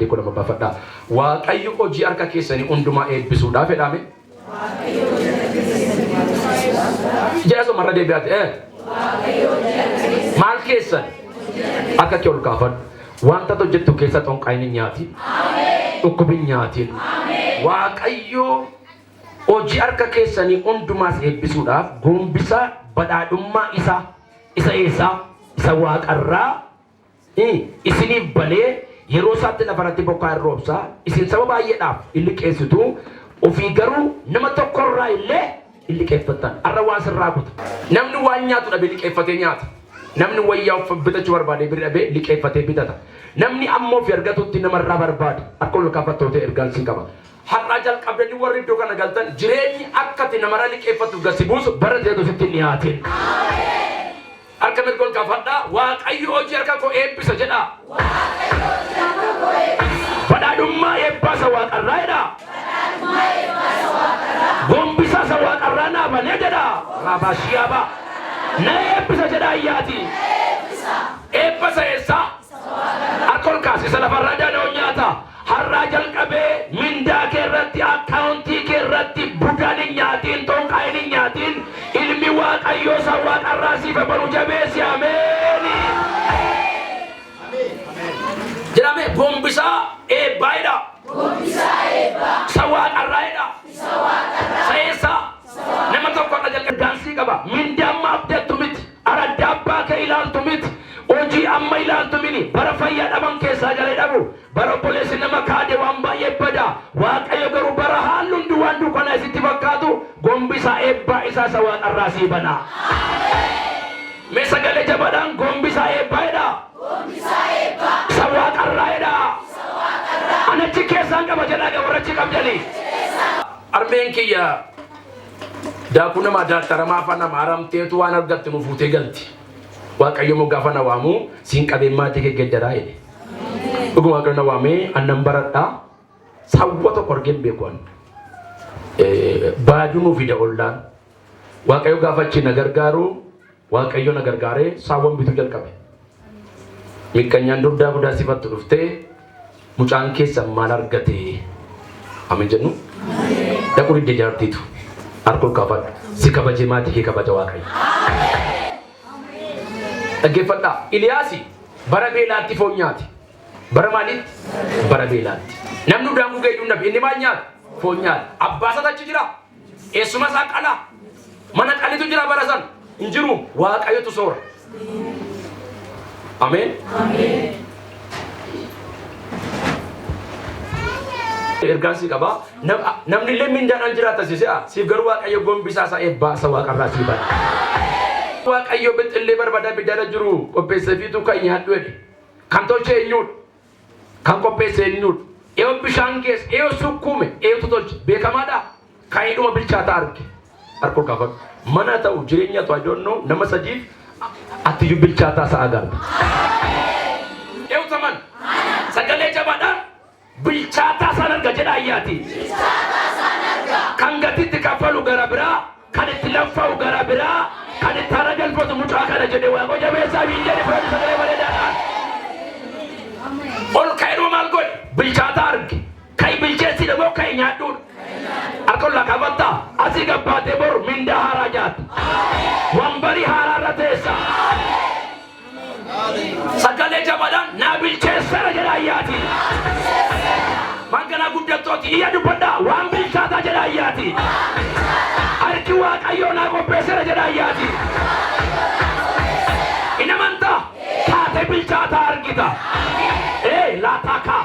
8 12 baafadhaa. Waaqayyo hojii harka keessanii hundumaa eebbisuudhaaf jedhame. Jedha somarra deebi'aate. Maal keessan? Harka kee ol kaafadhu. Wanta ati hojjettu keessa xonqaayin hin nyaatin. Dhukkubin hin nyaatin. Waaqayyo hojii harka keessanii hundumaas eebbisuudhaaf gombisa badhaadhummaa isaa isa eessaa isa waaqarraa isiniif banee yeroo isaatti lafa irratti bokkaa in roobsa, isin saba baay'eedhaaf in liqeessitu, ofii garuu nama tokko irraa illee hin liqeeffattan. Har'a waan sirraa kuta. Namni waan nyaatu dhabe liqeeffatee nyaata. Namni wayyaa bitachuu barbaadee biri dhabee liqeeffatee bitata. Namni amma ofii argatutti namarraa barbaada. Akka ol kaafattoota ergaan sii qaba. Har'aa jalqabdanii warri iddoo kana galtan jireenyi akka ati namarraa liqeeffattuuf gad si buusu bara ta'etu sitti hin dhiyaatin. Harka mirga ol kaafadhaa. Waaqayyo hojii harka koo eebbisa jedhaa. Badhaadhummaa eebbaa isa waaqarraa jedhaa. Gombisaa isa waaqarraa naa banee jedhaa. Raabashiyaabaa. Na eebbisa jedhaa iyyaati. Eebba isa eessaa? Harka ol kaasi isa lafarraa daana'u nyaata. Har'aa jalqabee mindaa kee irratti, akkaawuntii kee irratti budaan hin nyaatiin, xonqaayin hin nyaatiin, ilmi Waaqayyoo isa waaqarraa siif banu jabeessi. Ameeni. Jedhame gombisaa eebbaa jedha. Isa waaqarraa jedha. Isa eessaa? Nama tokko har'a jalqabee daansii qaba. Mindaa amma abdattu miti. Aradda abbaa kee ilaaltu miti. Hojii amma ilaaltu mini. Bara fayyaa dhaban keessaa galee dhabu. Bara obboleessi nama kaade waan baay'ee bada. Waaqayyo garuu bara haalli hundi waan dukkanaa isitti fakkaatu gombisaa eebbaa isaa isa waaqarraa sii bana. Mee sagalee jabaadhaan gombisaa eebbaa jedhaa. Isa waaqarraa jedhaa. Ani achi keessaan qaba jedhaa gaa warra achi qabdanii. Harmeen kiyya daakuu namaa daattaramaa afaan namaa haramteetu waan argatte nu fuutee galti. Waaqayyo immoo gaafa na waamu siin qabeen maatii kee geddaraa jedhe. Dhuguma Waaqayyo na waamee annan baradhaa sawwa tokko argee hin beeku an. Baaduu nuu fida ollaan. Waaqayyo gaafa achi na gargaaru Waaqayyo na gargaaree saawwan bituu jalqabe. Miqqanyaan dur daakuu daasifattu dhuftee mucaan keessan maal argate? Amin jennu. Dhaquu didde jaartiitu. Harka ol kaafadhu. Si kabajee maatii kee kabaja Waaqayyo. Dhaggeeffadhaa. Iliyaasi bara beelaatti foon nyaate. Bara maaliitti? Bara beelaatti. Namni udaan gugee iyyuu hin dhabe. Inni maal nyaata? Foon nyaata. Abbaa isaatu achi jira. Eessuma isaa qala. Mana qalitu jira bara sana. Hin jiru. Waaqayyotu soora. Ameen. Ergaan si qaba. Namni illee mindaadhaan jiraata si se'a. Siif garuu Waaqayyo gombisaa isaa eebbaa isa waaqarraa sii bana. Waaqayyo bixxillee barbada abiddaarra jiru qopheesseefiitu kan nyaadhu jedhe. Kan tolche eenyudha? Kan qopheesse eenyudha? Eeyo bishaan geesse, eeyo sukkuume, eeyotu tolche. Beekamaadha. Kan hidhuma bilchaataa arge. Harka ol kaafadhu. Mana ta'u jireenya ta'u I don't know nama sadiif atiyyuu bilchaataa isaa agarta. Eewtaman sagalee jabaadhaan bilchaataa isaan arga jedha ayyaati. Kan gatitti kaffalu gara biraa, kan itti laffa'u gara biraa, kan itti hara galfatu mucaa kana jedhe Waaqoo jabeessaa hin jedhe fudhatu sagalee bareedaadhaan. Ol ka'ee maal godhe? Bilchaataa arge. Ka'i bilcheessi moo ka'i nyaadhuudha. Harka ol kafattaa asii gabbaatee boru mindaa haaraa nyaata. Wambarii haaraa irra teessa. Sagalee jabaadhaan naa bilcheessera jedha ayyaati. Manganaa guddattooti iyya dubbadhaa waan bilchaataa jedha ayyaati. Harki Waaqayyoo naa qopheessera jedha ayyaati. In amantaa kaatee bilchaataa argita. Ee laataa kaa.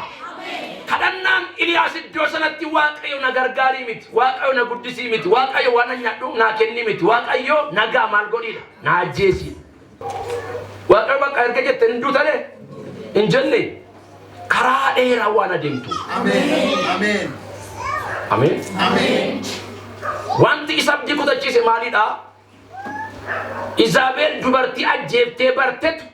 Kadhannaan Iliyaas iddoo sanatti Waaqayyo na gargaarii miti, Waaqayyo na guddisii miti, Waaqayyo waan an nyaadhu naa kennii miti, Waaqayyo nagaa maal godhiidha, na ajjeesii. Waaqayyo bakka erga jette hin duutane hin jenne karaa dheeraa waan adeemtu. Ameen. Ameen. Ameen. Ameen. Wanti isa abdii kutachiise maalidha? Izaabeel dubartii ajjeeftee bartetu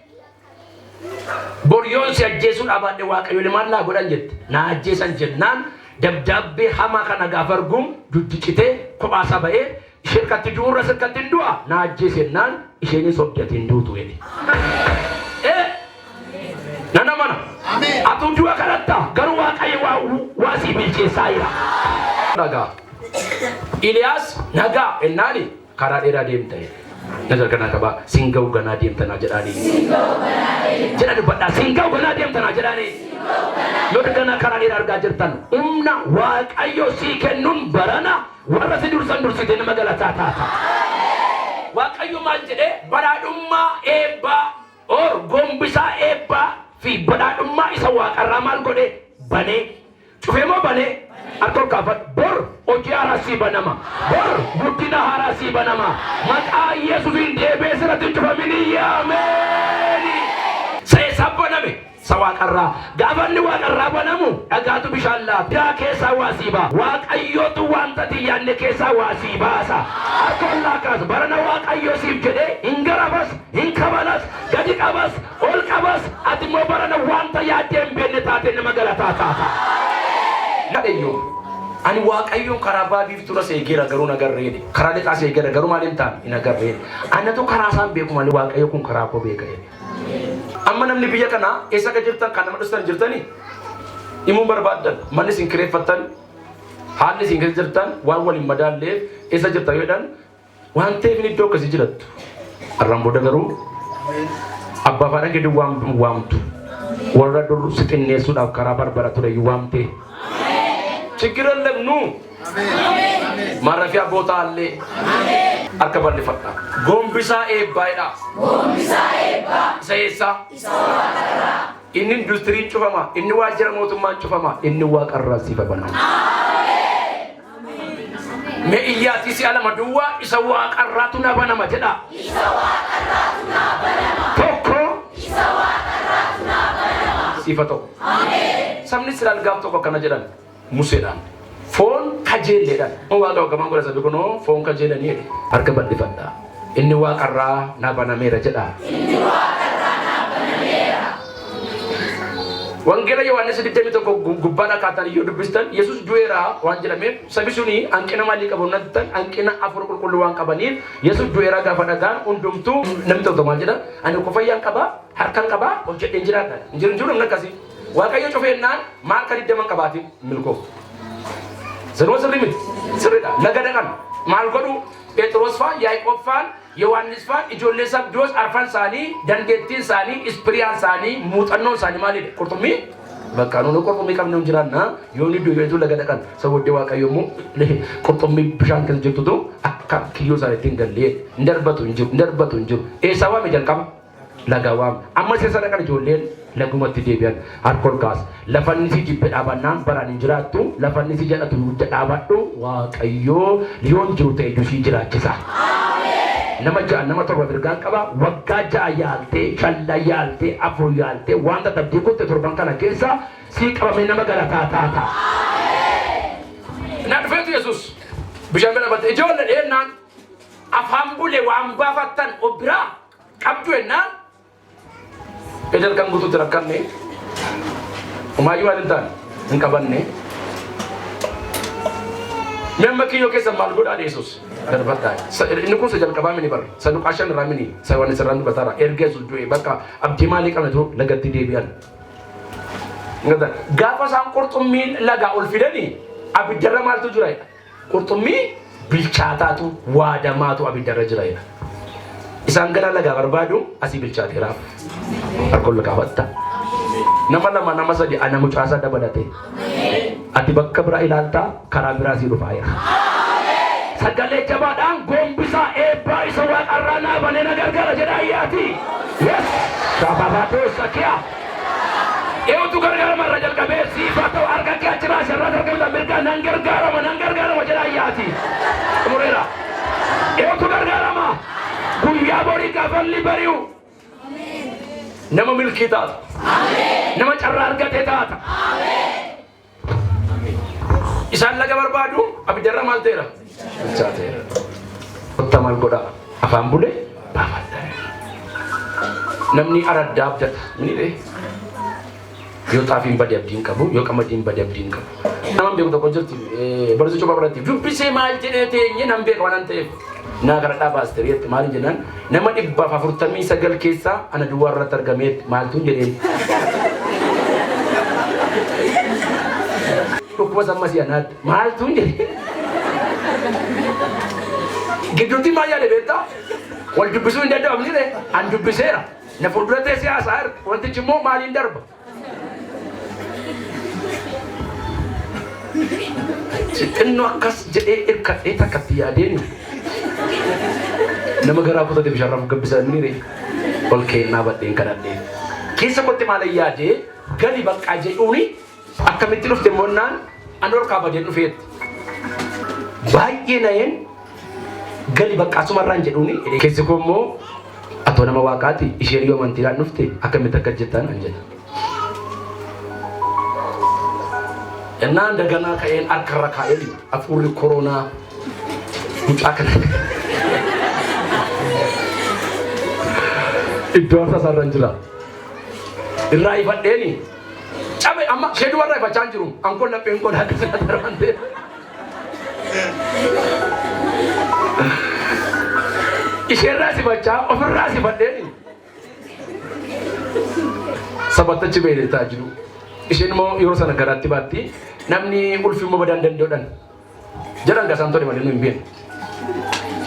bor yoon si ajjeesuu dhabaadhe Waaqayyo maal naa godhan jette. Na ajjeesan jennaan dabdaabbee hamaa kana gaafa arguun duddi citee kophaa isaa ba'ee ishee harkatti du'urra sirkatti hin du'a na ajjeese jennaan isheenis sobdati hin duutu jedhe. Ee nan amana. Ameen. Atuu du'a kadhatta garuu Waaqayyo waa waa sii bilcheessaa jira. Nagaa. Iliyaas nagaa ennaani karaa dheeraa deemta jedhe. Nazar kanaa qabaa siin ga'u ganaa deemtanaa jedhaanii. Jedha dubbadhaa siin ga'u ganaa deemtanaa jedhaanii. Yoo ganaa karaa dheeraa argaa jirtan humna Waaqayyo sii kennuun barana warra si dursan dursitee nama galataa taata. Waaqayyo maal jedhee badhaadhummaa eebbaa or gombisaa eebbaa fi badhaadhummaa isa waaqarraa maal godhe banee cufee moo banee harka ol kaafadhu. Bor hojii haaraa sii banama. Bor guddina haaraa sii banama. Maqaa Yesuusiin deebi'ee sirratti hin cufamin. Ameen. Isa baname isa waaqarraa. Gaafa inni waaqarraa banamu dhagaatu bishaan laata. Daa keessaa waa sii ba'a. Waaqayyootu wanta ati hin yaadne keessaa waa sii baasa. Harka ol laa kaasa. Barana Waaqayyo siif jedhee hin garafas, hin kabalas, gadi qabas, ol qabas. Ati immoo barana wanta yaaddee hin beekne taatee nama galataa taata. Kadhayyoo. Ani Waaqayyoon karaa ba'a biiftuurras eegeera garuu hin agarreedhe. Karaa lixaas eegeera garuu maal hin taane hin agarreedhe. Anatu karaa isaan beeku malee Waaqayyo kun karaa koo beeka jedhe. Amma namni biyya kanaa eessa akka jirtan kan nama dhuftan jirtanii himuun barbaaddan manni isin kireeffattan haalli isin keessa jirtan waan waliin madaalleef eessa jirtan yoo jedhan waan ta'eef inni iddoo akkasii jirattu. Har'aan booda garuu abbaa faadhaan gadi waamtu warra dur si xinneessuudhaaf karaa barbara ture iyyuu waamtee. ችግር የለም ኑ ማረፊያ ቦታ አለ። Harka bal'ifadha. Gombisaa eebbaa jedha. Isa eessaa? Inni industiriin cufama, inni waajjira mootummaan cufama, inni waaqarraa siif banama. Mee iyyaatii si'a lama duwwaa isa waaqarraatu na banama jedha. Tokko siifa ta'u. Sabni Israa'el gaaf tokko akkana jedhan Museedhaan. Foon kajeelleedhaan. Waaqa waggamaan godha sabi kunoo foon kajeelanii jedhe. Harka bal'ifadha. Inni waaqarraa na banameera jedha. Wangeela Yohaannis 21 gubbaadha kaatan yoo dubbistan Yesus du'eera waan jedhameef sabi suni hanqina maalii qabu nattan hanqina afur qulqulluu waan qabaniif Yesus du'eera gaafa dhagaan hundumtuu namni tokko maal jedha ani kofayyaan qaba harkaan qaba hojjedheen jiraadha. Hin jiru hin jiru namni akkasii. Waaqayyo cufeennaan maal kan hiddaman qabaatiin milkoof. Sirrii sirrii miti sirriidha. Laga dhaqan maal godhu Phexros faa Yaaqoob faan Yohaannis faan ijoollee Zabdiyoos arfan isaanii dandeettiin isaanii ispiriyaan isaanii muuxannoon isaanii maalidha? Qurxummii bakka nuuni qurxummii qabne hin jiraanna yoo inni iddoo laga dhaqan isa booddee Waaqayyo immoo qurxummii bishaan keessa jirtutu akka kiyyoo isaaniitti hin gallee hin darbatu hin jiru hin darbatu hin jiru. Eessaa waame jalqaba? Laga waame. Amma isa dhaqan ijoolleen lagumatti deebi'an harka ol kaasa. Lafanni si jibbe dhaabannaan baraan hin jiraattu lafanni si jedhatu hunda dhaabadhu Waaqayyoo yoon jiru ta'e iyyuu si jiraachisa. Nama ja'a nama torba mirgaan qaba waggaa 6 yaaltee shalla yaaltee afur yaaltee wanta tabdii kutte torban kana keessa sii qabamee nama galataa taata. Na dhufeetu Yesuus bishaan bira dhaabbatte ijoollee dheennaan afaan bule waan baafattan of biraa qabdu ennaan ija halkan guutuutti rakkanne homaayyuu waan hin taane hin qabanne. Mee amma kiyyoo keessa maal godhaa Yesuus? Darbadhaa. Inni kun isa jalqabaa mini bara. Saduqaa 5 irraa mini. Isa Yohaannis irraa dubbataara. Erga Yesuus du'e bakka abdii maalii qabne lagatti deebi'an. Gaafa isaan qurxummii lagaa ol fidanii abiddarra maaltu jira? Qurxummii bilchaataatu waadamaatu abiddarra jira. Isaan gara lagaa barbaadu asii bilchaateeraaf. Harka ol kaafatta. Nama lama nama sadi ana mucaasaa dabalate. Ati bakka biraa ilaaltaa karaa biraa sii dhufaa jira. Sagalee jabaadhaan gombisaa eebbaa isa waaqarraa naa banee na gargaara jedha ayyaati. Yes! Shababaatoo sakiya. Eewutu gargaarama irra jalqabee siif haa ta'u harka kee achi baasi irraa gargaarama mirgaa nan gargaarama nan gargaarama jedha ayyaati. Xumureera. Eewutu gargaarama. Guyyaa borii gaafalli bari'u. Nama milkii taata. Nama carraa argate taata. Isaan laga barbaadu abiddarra maal ta'eera? Bilchaateera. Kotta maal godhaa? Afaan bule baafadha. Namni araddaa abdata. Mini dhee? Yoo xaafiin bade abdiin qabu, yoo qamadiin bade abdiin qabu. Nama beeku tokko jirti barsiisuu cufaa biratti dubbisee maal jedhee teenye nan beeka waan ta'eef. Naa kadhadhaa paasterii jetti maal jennaan nama 149 keessaa ana duwwaa irratti argameet maaltu jedheen. Dhukkuba samma si'anaatti. Maaltu hin jedhe. Gidduutti maal yaade beektaa? Wal dubbisuu hin danda'amni ree? An dubbiseera. Na fuuldura teessee haasaa jirti. Wantichi immoo maaliin darba? Xinnoo akkas jedhee irkadhee takkatti yaadeen nama garaa kutate bishaan rafu gabbisaa inni ree ol keennaa badheen kadhadhee. Keessa kootti maal yaadee gali baqqaa jedhuuni akkamitti dhufte moonnaan an orkaa badeen dhufeetti. Baay'ee na'een gali baqqaa sumarraan jedhuuni keessi koo immoo atoo nama waaqaati isheen yoo amantiidhaan dhufte akkamitti akka jettaan an jedha. Ennaan daganaa ka'een harkarra kaa'een hafuurri koronaa mucaa kana iddoo harka isaarra hin jira. Irraa ifadheeni cabe amma ishee dubarraa ifachaa hin jiru. Ankoon lapheen koo akka sana darban ta'e. Isheerraa sifachaa ofirraa sifadheeni sabattachi beelee ta'a jiru. Isheen immoo yeroo sana garaatti baatti namni ulfi immoo badaan danda'uudhaan jedhan gasaan tole malee nu hin beeknu.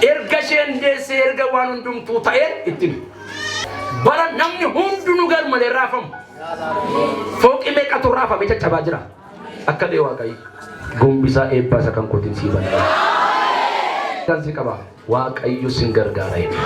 Erga isheen deessee erga waan hundumtuu ta'ee ittiin bara namni hundinuu gar malee raafamu. Fooqii meeqatu raafamee caccabaa jira. Akka ta'e Waaqayyo. Gombisaa eebbaa isa kan kootiin sii bana. Kan si qaba. Waaqayyo sin gargaara jedhe.